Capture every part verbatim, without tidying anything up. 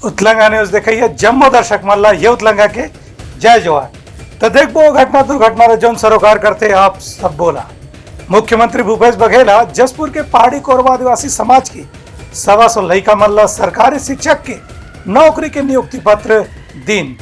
उतलंगा news देखइया जम्मो दर्शक मन ला ये उतलंगा के जय जोहार। त देखबो घटना दुर्घटना ला जौन सरोकार करथे आप सब बोला। मुख्यमंत्री भूपेश बघेल ह जशपुर के पहाड़ी कोरवा आदिवासी समाज के सवा सौ लइका मन ला सरकारी शिक्षक के नौकरी के नियुक्ति पत्र दीन।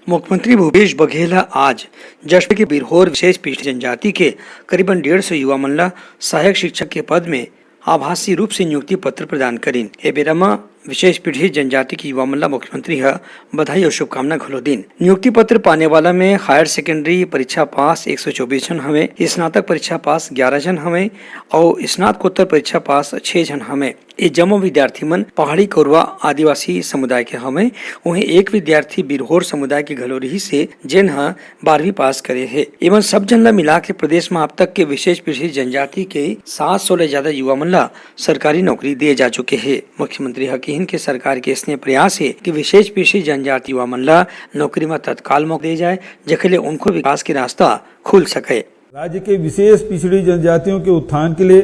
मुख्यमंत्री भूपेश बघेल ह आज जशपुर के बिरहोर विशेष पिछड़ी जनजाति के करीबन डेढ़ सौ युवा मन ला सहायक शिक्षक के पद में आभासी रूप से नियुक्ति पत्र प्रदान करिन। ए बेरा म विशेष पिछड़ी जनजाति के युवा मन ला मुख्यमंत्री ह बधाई अउ शुभकामना घलो दीन। नियुक्ति पत्र पाने वाला में हायर सेकेंडरी परीक्षा पास एक सौ चौबीस झन हवे, स्नातक परीक्षा पास ग्यारह झन हवे अउ स्नातकोत्तर परीक्षा पास छह झन हवे। ये जम्मो विद्यार्थी मन पहाड़ी कोरवा आदिवासी समुदाय के हवे। वहीं एक विद्यार्थी बिरहोर समुदाय के घलो रिहिस हे, जेन ह बारहवीं पास करे हे। एमन सब झन ला मिला के प्रदेश म अब तक के विशेष पिछड़ी जनजाति के सात सौ ले ज्यादा युवा मन ला सरकारी नौकरी दिए जा चुके हे। मुख्यमंत्री ह किहिन के सरकार के स्नेह प्रयास हे कि विशेष पिछड़ी जनजाति युवा मन ला नौकरी म तत्काल मौका दिए जाए, जेकर ले उनको विकास के रास्ता खुल सके। राज्य के विशेष पिछड़ी जनजातियों के उत्थान के लिए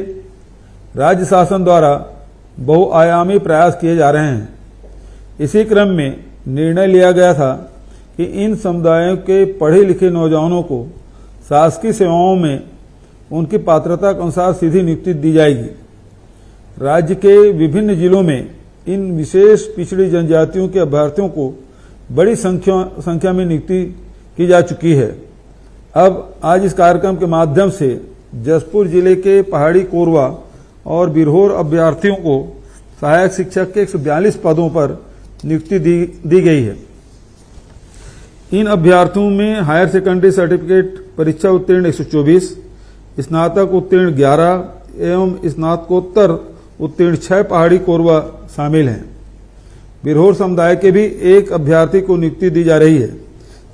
राज्य शासन द्वारा बहुआयामी प्रयास किए जा रहे हैं। इसी क्रम में निर्णय लिया गया था कि इन समुदायों के पढ़े लिखे नौजवानों को शासकीय सेवाओं में उनकी पात्रता के अनुसार सीधी नियुक्ति दी जाएगी। राज्य के विभिन्न जिलों में इन विशेष पिछड़ी जनजातियों के अभ्यर्थियों को बड़ी संख्या संख्या में नियुक्ति की जा चुकी है। अब आज इस कार्यक्रम के माध्यम से जशपुर जिले के पहाड़ी कोरवा और बिरहोर अभ्यर्थियों को सहायक शिक्षक के एक सौ बयालीस पदों पर नियुक्ति दी दी गई है। इन अभ्यर्थियों में हायर सेकेंडरी सर्टिफिकेट परीक्षा उत्तीर्ण एक सौ चौबीस, स्नातक उत्तीर्ण ग्यारह एवं स्नातकोत्तर उत्तीर्ण छह पहाड़ी कोरवा शामिल हैं। बिरहोर समुदाय के भी एक अभ्यर्थी को नियुक्ति दी जा रही है,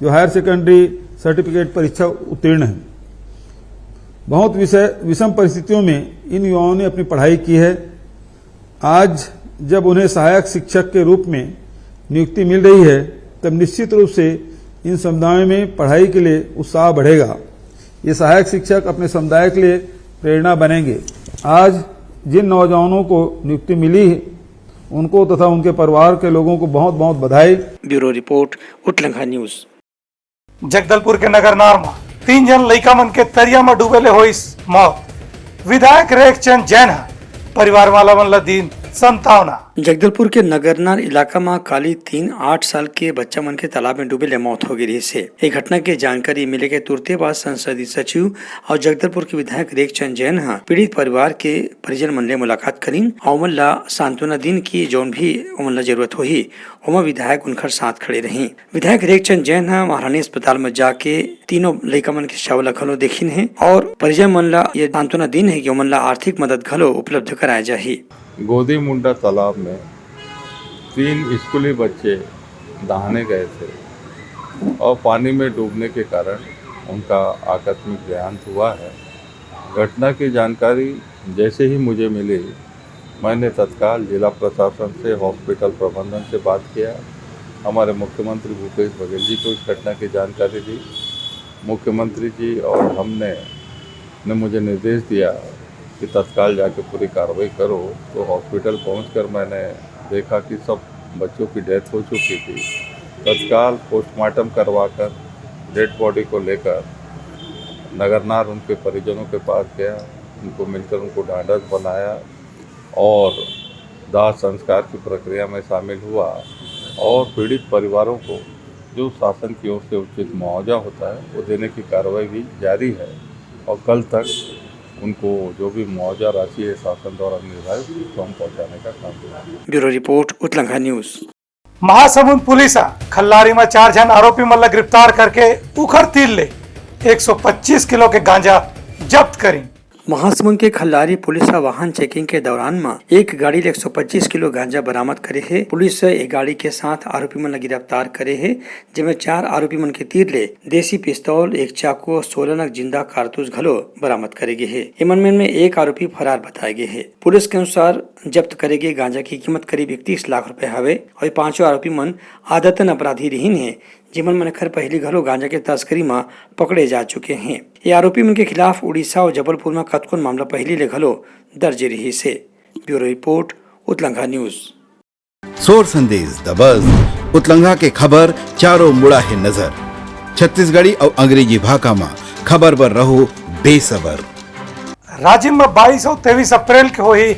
जो हायर सेकेंडरी सर्टिफिकेट परीक्षा उत्तीर्ण है। बहुत विषय विषम परिस्थितियों में इन युवाओं ने अपनी पढ़ाई की है। आज जब उन्हें सहायक शिक्षक के रूप में नियुक्ति मिल रही है, तब निश्चित रूप से इन समुदायों में पढ़ाई के लिए उत्साह बढ़ेगा। ये सहायक शिक्षक अपने समुदाय के लिए प्रेरणा बनेंगे। आज जिन नौजवानों को नियुक्ति मिली है, उनको तथा उनके परिवार के लोगों को बहुत बहुत बधाई। ब्यूरो रिपोर्ट, उतलंघा न्यूज। जगदलपुर के नगरनार म तीन झन लइका मन के तरिया म डूबे ले होइस मौत। विधायक रेखचंद जैन ह परिवार वाला मन ल दीन संतावना। जगदलपुर के नगरनार इलाका म काली तीन आठ साल के बच्चा मन के तालाब में डूबे ले मौत हो गे रिहिस हे। ए घटना के जानकारी मिले के तुरते बाद संसदीय सचिव अउ जगदलपुर के विधायक रेखचंद जैन ह पीड़ित परिवार के परिजन मन ले मुलाकात करिन अउ ओमन ल सांत्वना दीन कि जौन भी ओमन ल जरूरत होही, ओमा विधायक उनकर साथ खड़े रही। विधायक रेखचंद जैन ह महारानी अस्पताल म जाके तीनों लइका मन के शव ल घलो देखिन हे अउ परिजन मन ल ये सांत्वना दीन हे कि ओमन ल आर्थिक मदद घलो उपलब्ध कराए जाही। गोदी मुंडा तालाब में तीन स्कूली बच्चे नहाने गए थे और पानी में डूबने के कारण उनका आकस्मिक देहांत हुआ है। घटना की जानकारी जैसे ही मुझे मिली, मैंने तत्काल जिला प्रशासन से, हॉस्पिटल प्रबंधन से बात किया। हमारे मुख्यमंत्री भूपेश बघेल जी को इस घटना की जानकारी दी। मुख्यमंत्री जी और हमने, ने मुझे निर्देश दिया कि तत्काल जाके पूरी कार्रवाई करो। तो हॉस्पिटल पहुंचकर मैंने देखा कि सब बच्चों की डेथ हो चुकी थी। तत्काल पोस्टमार्टम करवाकर डेड बॉडी को लेकर नगरनार उनके परिजनों के पास गया, उनको मिलकर उनको ढांढस बनाया और दाह संस्कार की प्रक्रिया में शामिल हुआ और पीड़ित परिवारों को जो शासन की ओर से उचित मुआवजा होता है, वो देने की कार्रवाई भी जारी है और कल तक उनको जो भी मुआवजा राशि है शासन द्वारा निर्धारित, उसको हम पहुंचाने का काम करेंगे। ब्यूरो रिपोर्ट, उतलंघा न्यूज। महासमुंद पुलिस ह खल्लारी म चार झन आरोपी मन ल गिरफ्तार करके उखर तीर ले एक सौ पच्चीस किलो के गांजा जब्त करिन। महासमुंद के खल्लारी पुलिस ह वाहन चेकिंग के दौरान म एक गाड़ी ले एक सौ पच्चीस किलो गांजा बरामद करे हे। पुलिस ह ए गाड़ी के साथ आरोपी मन ल गिरफ्तार करे हे, जेमे चार आरोपी मन के तीर ले देसी पिस्तौल, एक चाकू अउ सोलह नग जिंदा कारतूस घलो बरामद करे गे हे। एमन मन में एक आरोपी फरार बताए गे हे। पुलिस के अनुसार, जब्त करे गे गांजा की कीमत करीब इकतीस लाख रुपए हवे अउ ये पांचों आरोपी मन आदतन अपराधी रिहिन हे, जेमन मन एखर पहिली घलो गांजा के तस्करी म पकड़े जा चुके हे। ये आरोपी मन के खिलाफ उड़ीसा अउ जबलपुर म कतकोन मामला पहिली ले घलो दर्ज रिहिस हे। ब्यूरो रिपोर्ट, उतलंघा न्यूज। सोर संदेश द बज, उतलंघा के खबर चारों मुड़ा हे नजर। छत्तीसगढ़ी अउ अंग्रेजी भाखा म खबर बर रहो बेसबर। राजिम म बाईस अउ तेईस अप्रैल के होही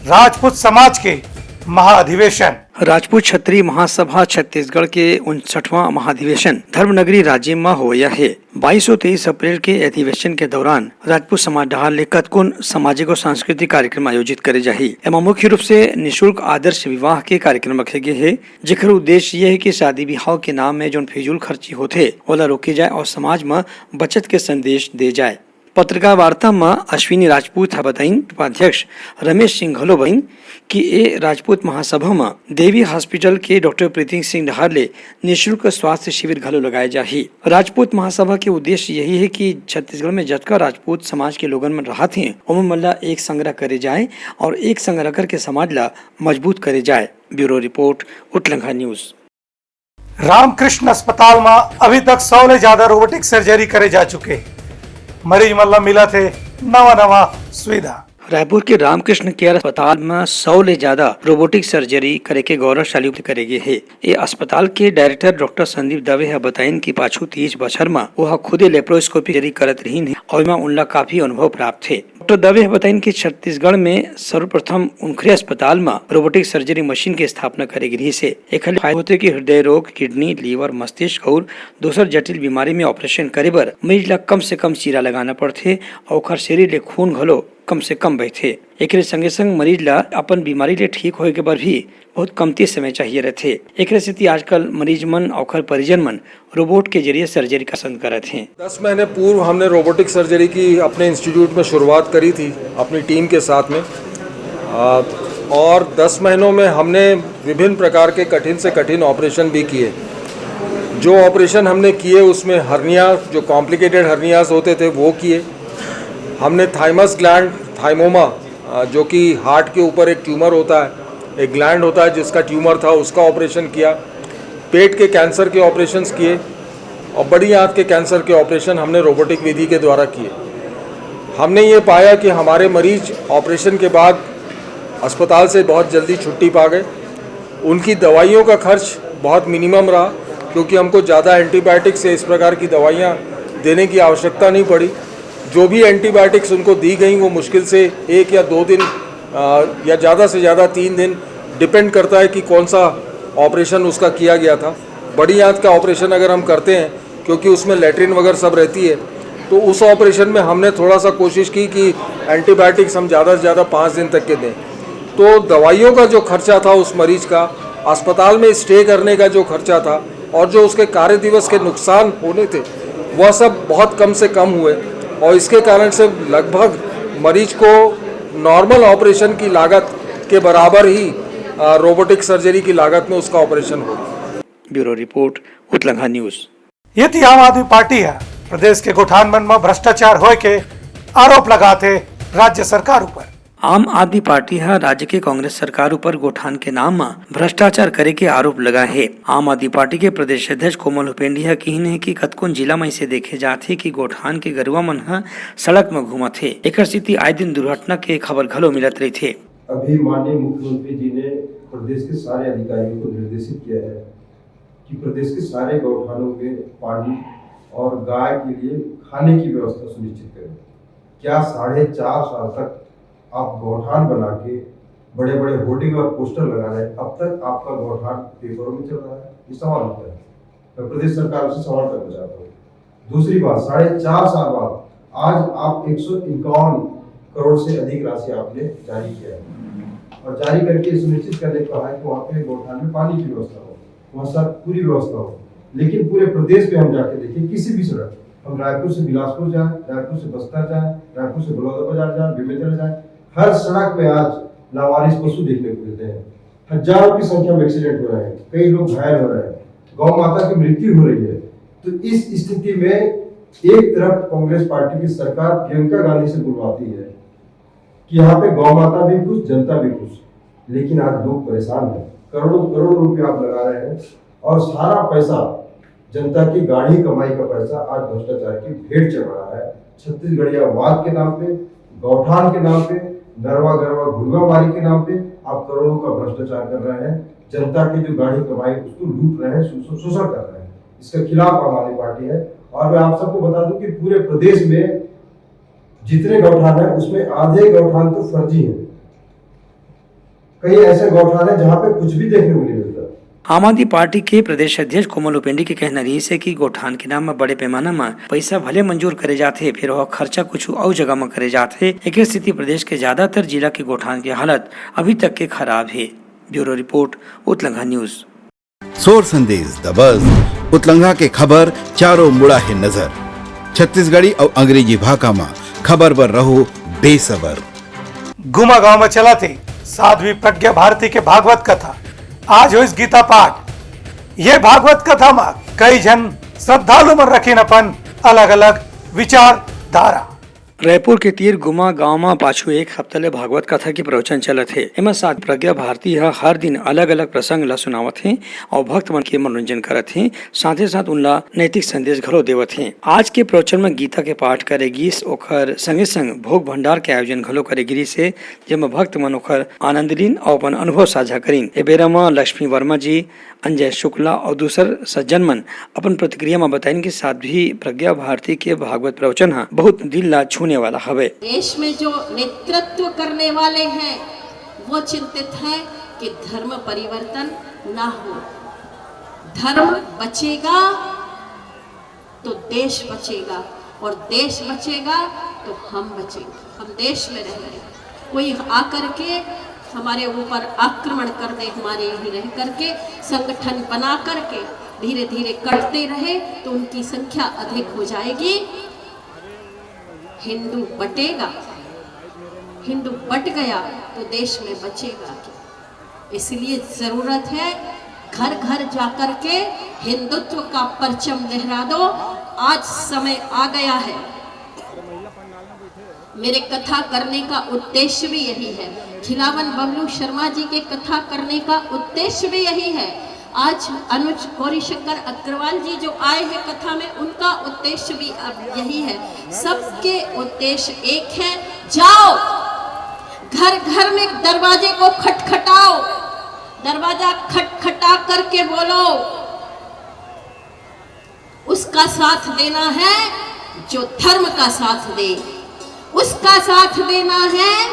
राजपूत समाज के महाअधिवेशन। राजपूत छत्री महासभा छत्तीसगढ़ के उनसठवां महाधिवेशन धर्मनगरी राजिम म होवइया हे। बाईस अउ तेईस अप्रैल के अधिवेशन के दौरान राजपूत समाज डहार ले कतकोन सामाजिक अउ सांस्कृतिक कार्यक्रम आयोजित करे जाही। एमा मुख्य रूप से निशुल्क आदर्श विवाह के कार्यक्रम रखे गे हे, जेकर उद्देश्य ये हे कि शादी बिहाव के नाम में जोन फिजूल खर्ची होथे, ओला रोके जाए और समाज म बचत के संदेश दे जाए। पत्रकार वार्ता म अश्विनी राजपूत ह बताइन, उपाध्यक्ष रमेश सिंह घलो बताइन कि ए राजपूत महासभा म देवी हॉस्पिटल के डॉक्टर प्रीति सिंह डहार ले निशुल्क स्वास्थ्य शिविर घलो लगाए जाही। राजपूत महासभा के उद्देश्य यही हे कि छत्तीसगढ़ में जतका राजपूत समाज के लोगन मन रहत हें, ओमन मन ला एक संग करे जाए और एक संग करके समाज ला मजबूत करे जाए। ब्यूरो रिपोर्ट, उतलंघा न्यूज। रामकृष्ण अस्पताल म अभी तक सौ ले ज्यादा रोबोटिक सर्जरी करे जा चुके। मरीज मन ल मिलत हे नवा नवा सुविधा। रायपुर के रामकृष्ण केयर अस्पताल म सौ ले ज्यादा रोबोटिक सर्जरी करे के गौरवशाली उपलब्धि करे गे हे। ए अस्पताल के डायरेक्टर डॉक्टर संदीप दवे ह बताइन कि पाछू तीस बछर म ओह खुदे लेप्रोस्कोपी सर्जरी करत रहिन हे और एमा उनला काफी अनुभव प्राप्त हे। डॉक्टर दवे ह बताइन कि छत्तीसगढ़ में सर्वप्रथम उनखरे अस्पताल म रोबोटिक सर्जरी मशीन के स्थापना करे गे रिहिस हे। एखर ले फायदा होथे कि हृदय रोग, किडनी, लीवर, मस्तिष्क और दूसर जटिल बीमारी में ऑपरेशन करे बर मरीज ला कम से कम चीरा लगाना पड़थे और ओखर शरीर ले खून घलो कम से कम बहथे। एकरे संगे संग मरीज ला अपन बीमारी ले ठीक होए के बर भी बहुत कमती समय चाहिए रहथे। एकरे सेती आजकल मरीज मन और ओखर परिजन मन रोबोट के जरिए सर्जरी पसंद करत हें। दस महीने पूर्व हमने रोबोटिक सर्जरी की अपने इंस्टीट्यूट में शुरुआत करी थी अपनी टीम के साथ में। आ, और दस महीनों में हमने विभिन्न प्रकार के कठिन से कठिन ऑपरेशन भी किए। जो ऑपरेशन हमने किए, उसमें हर्निया, जो कॉम्प्लिकेटेड हर्नियाज होते थे, वो किए। हमने थाइमस ग्लैंड, थाइमोमा, जो कि हार्ट के ऊपर एक ट्यूमर होता है, एक ग्लैंड होता है जिसका ट्यूमर था, उसका ऑपरेशन किया। पेट के कैंसर के ऑपरेशंस किए और बड़ी आंत के कैंसर के ऑपरेशन हमने रोबोटिक विधि के द्वारा किए। हमने ये पाया कि हमारे मरीज ऑपरेशन के बाद अस्पताल से बहुत जल्दी छुट्टी पा गए। उनकी दवाइयों का खर्च बहुत मिनिमम रहा, क्योंकि हमको ज़्यादा एंटीबायोटिक्स या इस प्रकार की दवाइयाँ देने की आवश्यकता नहीं पड़ी। जो भी एंटीबायोटिक्स उनको दी गई, वो मुश्किल से एक या दो दिन, आ, या ज़्यादा से ज़्यादा तीन दिन, डिपेंड करता है कि कौन सा ऑपरेशन उसका किया गया था। बड़ी आंत का ऑपरेशन अगर हम करते हैं, क्योंकि उसमें लेटरिन वगैरह सब रहती है, तो उस ऑपरेशन में हमने थोड़ा सा कोशिश की कि एंटीबायोटिक्स हम ज़्यादा से ज़्यादा पाँच दिन तक के दें। तो दवाइयों का जो खर्चा था उस मरीज का, अस्पताल में स्टे करने का जो खर्चा था और जो उसके कार्य दिवस के नुकसान होने थे, वह सब बहुत कम से कम हुए और इसके कारण से लगभग मरीज को नॉर्मल ऑपरेशन की लागत के बराबर ही, आ, रोबोटिक सर्जरी की लागत में उसका ऑपरेशन हो गया। ब्यूरो रिपोर्ट, उतलंघा न्यूज। यदि आम आदमी पार्टी ह प्रदेश के गोठान मन म भ्रष्टाचार होए के आरोप लगात हे राज्य सरकार ऊपर। आम आदमी पार्टी ह राज्य के कांग्रेस सरकार ऊपर गोठान के नाम म भ्रष्टाचार करे के आरोप लगाए हे। आम आदमी पार्टी के प्रदेश अध्यक्ष कोमल हुपेंडी ह किहिन हे कि कतकोन जिला म इसे देखे जात हे कि गोठान के गरुवा मन ह सड़क म घूमत हे, एकर सेती आए दिन दुर्घटना के खबर घलो मिलत रहिथे। अभी माननीय मुख्यमंत्री जी ने प्रदेश के सारे अधिकारियों को निर्देशित किया है कि प्रदेश के सारे गौठानों में पानी और गाय के लिए खाने की व्यवस्था सुनिश्चित करें। क्या साढ़े चार साल तक आप गौठान बना के बड़े बड़े होर्डिंग और पोस्टर लगा रहे हैं, अब तक आपका गौठान पेपरों में चल रहा है? ये सवाल उठता है। मैं प्रदेश सरकार से सवाल करना चाहता हूँ। दूसरी बात, साढ़े चार साल बाद आज आप एक सौ इक्यावन करोड़ से अधिक राशि आपने जारी किया है और जारी करके सुनिश्चित करने को कहा है कि वहाँ पे गौठान में पानी की व्यवस्था हो, वहाँ सब पूरी व्यवस्था हो। लेकिन पूरे प्रदेश में हम जाके देखें, किसी भी सड़क, हम रायपुर से बिलासपुर जाए, रायपुर से बस्तर जाए, रायपुर से बलौदाबाजार जाए, बेमेतरा जाए, हर सड़क पे आज लावारिस पशु देखने को मिलते हैं। हजारों की संख्या में एक्सीडेंट हो रहे हैं, कई लोग घायल हो रहे हैं, गौ माता की मृत्यु हो रही है। तो इस स्थिति में एक तरफ कांग्रेस पार्टी की सरकार प्रियंका गांधी से बुलवाती है कि यहाँ पे गौ माता भी खुश, जनता भी खुश, लेकिन आज लोग परेशान हैं। करोड़ों करोड़ों रुपए आप लगा रहे हैं और सारा पैसा, जनता की गाढ़ी कमाई का पैसा आज भ्रष्टाचार की भेंट चढ़ रहा है। छत्तीसगढ़िया वाद के नाम पे, गौठान के नाम पे, नरवा गरवा घुड़वा मारी के नाम पे आप करोड़ों का भ्रष्टाचार कर रहे हैं। जनता की जो गाढ़ी कमाई, उसको लूट रहे हैं, शोषण, शोषण कर रहे हैं। इसके खिलाफ आम आदमी पार्टी है। और मैं आप सबको बता दूं कि पूरे प्रदेश में जितने गौठान हैं, उसमें आधे गौठान तो फर्जी हैं। कई ऐसे गौठान हैं, जहां पे कुछ भी देखने को नहीं मिलता। आम आदमी पार्टी के प्रदेश अध्यक्ष कोमल उपेंडी के कहना रहिस हे कि गोठान के नाम म बड़े पैमाना म पइसा भले मंजूर करे जाथे, फेर ओह खर्चा कुछु अउ जगह म करे जाथे। एखर सेती प्रदेश के ज्यादातर जिला के गोठान के हालत अभी तक के खराब हे। ब्यूरो रिपोर्ट, उतलंघा न्यूज। सोर संदेश दबस, उतलंघा के खबर चारों मुड़ा हे नजर। छत्तीसगढ़ी अउ अंग्रेजी भाखा म खबर बर रहो बेसबर। गुमा गांव में चलत हे साध्वी प्रज्ञा भारती के भागवत कथा। आज होइस गीता पाठ। ये भागवत कथा में कई झन श्रद्धालु मन रखिन अपन अलग-अलग विचारधारा। रायपुर के तीर गुमा गांव में पाछू एक हफ्ता ले भागवत कथा के प्रवचन चलत हे। एमा साध्वी प्रज्ञा भारती ह हर दिन अलग-अलग प्रसंग ला सुनावत हे अउ भक्त मन के मनोरंजन करत हे। साथे साथ उनला नैतिक संदेश घलो देवत हे। आज के प्रवचन म गीता के पाठ करे गिस, ओखर संगे संग भोग भंडार के आयोजन घलो करे गिरिस हे, जेमा भक्त मन ओखर आनंद लीन अउ अपन अनुभव साझा करिन। ए बेरा म लक्ष्मी वर्मा जी, अंजय शुक्ला अउ दूसर सज्जन मन अपन प्रतिक्रिया म बताइन कि साध्वी प्रज्ञा भारती के भागवत प्रवचन ह बहुत दिल ला छूने वाला हवे। देश में जो नेतृत्व करने वाले हैं, वो चिंतित हैं कि धर्म परिवर्तन ना हो। धर्म बचेगा तो देश बचेगा, और देश बचेगा तो हम बचेंगे, हम देश में रहेंगे। कोई आकर के हमारे ऊपर आक्रमण कर दे, हमारे यहीं रह करके संगठन बना करके धीरे धीरे कटते रहे तो उनकी संख्या अधिक हो जाएगी। हिंदू बटेगा, हिंदू बट गया तो देश में बचेगा क्या? इसलिए जरूरत है घर घर जाकर के हिंदुत्व का परचम लहरा दो। आज समय आ गया है। मेरे कथा करने का उद्देश्य भी यही है, खिलावन बबलू शर्मा जी के कथा करने का उद्देश्य भी यही है। आज अनुज गौरीशंकर अग्रवाल जी जो आए हैं कथा में, उनका उद्देश्य भी अब यही है। सबके उद्देश्य एक है, जाओ घर घर में दरवाजे को खटखटाओ, दरवाजा खटखटा करके बोलो, उसका साथ देना है जो धर्म का साथ दे, उसका साथ देना है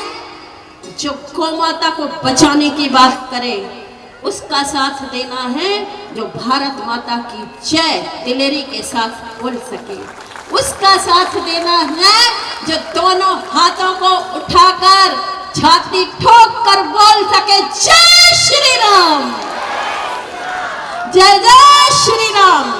जो गौ माता को बचाने की बात करे, उसका साथ देना है जो भारत माता की जय दिलेरी के साथ बोल सके, उसका साथ देना है जो दोनों हाथों को उठाकर छाती ठोक कर बोल सके, जय श्री राम, जय जय श्री राम।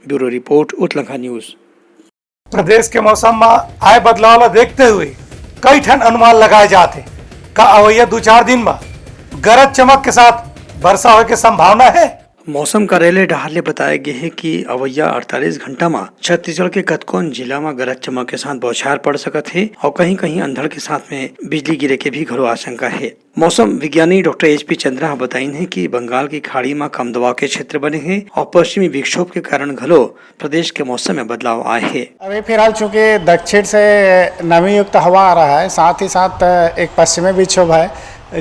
ब्यूरो रिपोर्ट, उतलंघा न्यूज। प्रदेश के मौसम म आए बदलाव ला देखते हुए कई ठन अनुमान लगाए जात हे। का अवइया दू चार दिन म गरज चमक के साथ वर्षा होए के संभावना हे? मौसम कार्यालय डहार ले बताए गे हे कि अवइया अड़तालीस घंटा म छत्तीसगढ़ के कतकोन जिला म गरज चमक के साथ बौछार पड़ सकत हे अउ कहीं-कहीं अंधड़ के साथ में बिजली गिरे के भी घलो आशंका हे। मौसम विज्ञानी डॉक्टर एच पी चंद्रा ह बताइन हे कि बंगाल की खाड़ी म कम दबाव के क्षेत्र बने हे अउ पश्चिमी विक्षोभ के कारण घलो प्रदेश के मौसम में बदलाव आए हे। अभी फिलहाल चूंकि दक्षिण से नमी युक्त हवा आ रहा है, साथ ही साथ एक पश्चिमी विक्षोभ है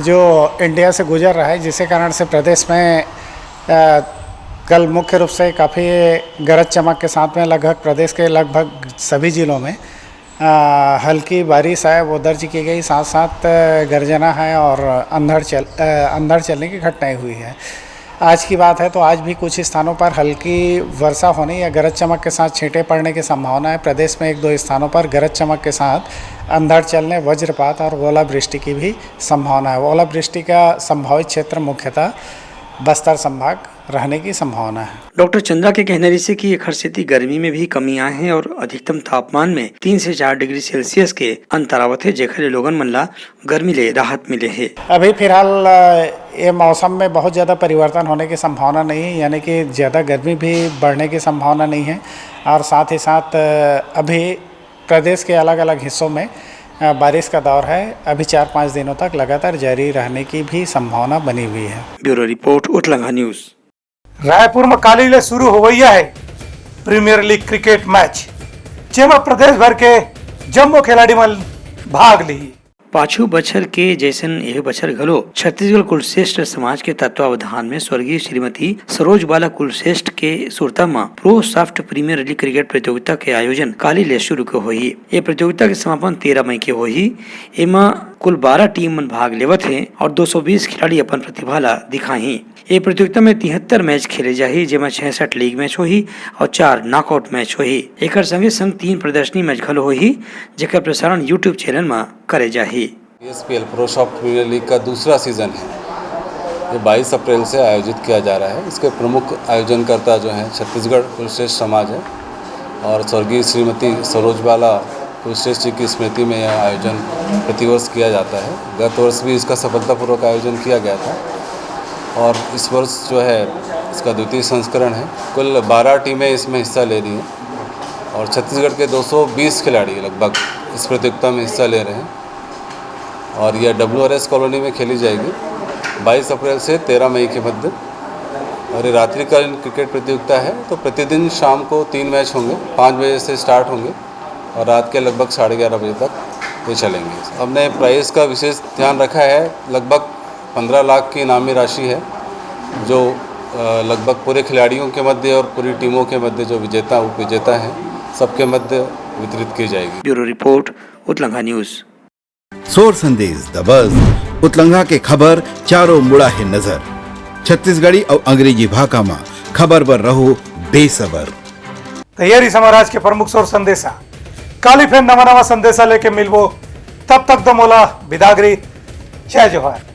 जो इंडिया से गुजर रहा है, जिसके कारण से प्रदेश में, अ, कल मुख्य रूप से काफ़ी गरज चमक के साथ में लगभग प्रदेश के लगभग सभी जिलों में अ, हल्की बारिश है, वो दर्ज की गई, साथ-साथ गर्जना है और अंधड़ चल-, अ, अंधड़ चलने की घटनाएं हुई हैं। आज की बात है तो आज भी कुछ स्थानों पर हल्की वर्षा होने या गरज चमक के साथ छींटे पड़ने की संभावना है। प्रदेश में एक दो स्थानों पर गरज चमक के साथ अंधड़ चलने, वज्रपात और ओलावृष्टि की भी संभावना है। ओलावृष्टि का संभावित क्षेत्र मुख्यतः बस्तर संभाग रहने की संभावना है। डॉक्टर चंद्रा के कहना रहिसे कि एखर सेती गर्मी में भी कमी आए हे और अधिकतम तापमान में तीन से चार डिग्री सेल्सियस के अंतर आवत हे, जेखर ले लोगन मन ला गर्मी ले राहत मिले हे। अभी फिलहाल, अ, ये मौसम में बहुत ज़्यादा परिवर्तन होने की संभावना नहीं है, यानी कि ज़्यादा गर्मी भी बढ़ने की संभावना नहीं है और साथ ही साथ, अ, अभी प्रदेश के अलग-अलग हिस्सों में, अ, बारिश का दौर है। अभी चार पाँच दिनों तक लगातार जारी रहने की भी संभावना बनी हुई है। ब्यूरो रिपोर्ट, उतलंघा न्यूज़। रायपुर म काली ले शुरू होवइया हे प्रीमियर लीग क्रिकेट मैच, जेमा प्रदेश भर के जम्मो खिलाड़ी मन भाग लिही। पाछू बछर के जैसन एह बछर घलो छत्तीसगढ़ कुलश्रेष्ठ समाज के तत्वावधान में स्वर्गीय श्रीमती सरोज बाला कुलश्रेष्ठ के सुरता म pro soft premier league cricket प्रतियोगिता के आयोजन काली ले शुरू के होही। ये प्रतियोगिता के समापन तेरह मई के होही। एमा कुल बारह टीम मन भाग लेवत हे और दो सौ बीस खिलाड़ी अपन प्रतिभा ला दिखाही। ये प्रतियोगिता में तिहत्तर मैच खेले जाही, जेमा छियासठ लीग मैच होही और चार नॉकआउट मैच होही। एकर संगे संग तीन प्रदर्शनी मैच घलो होही, जेकर प्रसारण YouTube चैनल म करे जाही। पीएसपीएल प्रो सॉफ्ट प्रीमियर लीग का दूसरा सीजन है, ये बाईस अप्रैल से आयोजित किया जा रहा है। इसके प्रमुख आयोजनकर्ता जो हैं, छत्तीसगढ़ कुलश्रेष्ठ समाज है और स्वर्गीय श्रीमती सरोज बाला कुलश्रेष्ठ जी की स्मृति में यह आयोजन प्रतिवर्ष किया जाता है। गत वर्ष भी इसका सफलतापूर्वक आयोजन किया गया था और इस वर्ष जो है, इसका द्वितीय संस्करण है। कुल बारह टीमें इसमें हिस्सा ले रही हैं और छत्तीसगढ़ के दो सौ बीस खिलाड़ी लगभग इस प्रतियोगिता में हिस्सा ले रहे हैं और यह डब्ल्यूआरएस कॉलोनी में खेली जाएगी बाईस अप्रैल से तेरह मई के मध्य। और ये रात्रिकालीन क्रिकेट प्रतियोगिता है, तो प्रतिदिन शाम को तीन मैच होंगे, पाँच बजे से स्टार्ट होंगे और रात के लगभग साढ़े ग्यारह बजे तक ये चलेंगे। हमने प्राइस का विशेष ध्यान रखा है, लगभग पन्द्रह लाख की इनामी राशि है, जो, अ, लगभग पूरे खिलाड़ियों के मध्य और पूरी टीमों के मध्य जो विजेता, उपविजेता हैं, सबके मध्य वितरित की जाएगी। ब्यूरो रिपोर्ट, उतलंघा न्यूज़। सोर संदेश द बज, उतलंघा के खबर चारों मुड़ा हे नजर। छत्तीसगढ़ी अउ अंग्रेजी भाखा म खबर बर रहो बेसबर। त ये रहिस हमर आज के प्रमुख सोर संदेशा। काली फेर नवा नवा संदेशा लेके मिलबो, तब तक दो मोला बिदागरी। जय जोहार।